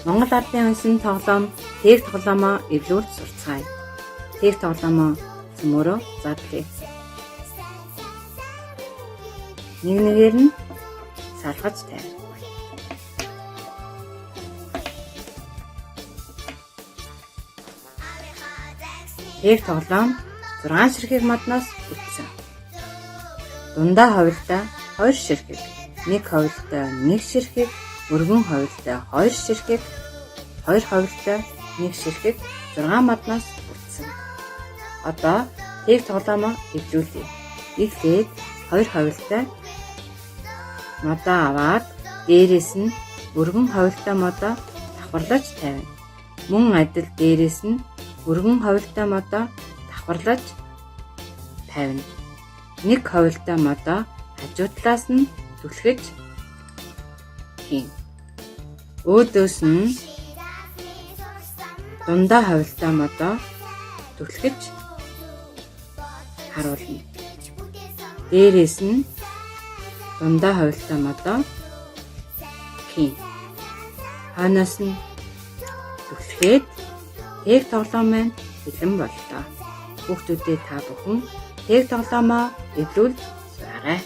Монгол ардын унсан тоглоом тэг тоглоомоо эвлүүлж сурцгаая. Тэг тоглоомоо цөмөөрөө задлая. Нэг нэгээр нь салгаж тавь. Тэг тоглоом 6 ширхэг модноос бүтсэн. Дундаа ховлтой 2 ширхэг, нэг ховлтой 1 ширхэг, өргөн ховлтой 2 ширхэг, 2 ховлтой 1 ширхэг 6 модноос бүтсэн. Одоо тэг тоглоомоо эвлүүлье. Эхлээд 2 ховлтой модоо аваад дээрээс нь өргөн ховлтой модоо давхарлаж тавина. Мөн адил дээрээс нь өргөн ховлтой модоо давхарлаж тавина. Нэг ховлтой модоо хажуу талаас нь түлхэж хийн. Өөдөөс нь дундаа ховлтой модоо түлхэж харуулна. Дээрээс нь дундаа ховлтой модоо хийн. Хойноос нь түлхээд тэг тоглоом маань бэлэн боллоо. Хүүхдүүдээ та бүхэн тэг тоглоомоо эвлүүлж сураарай.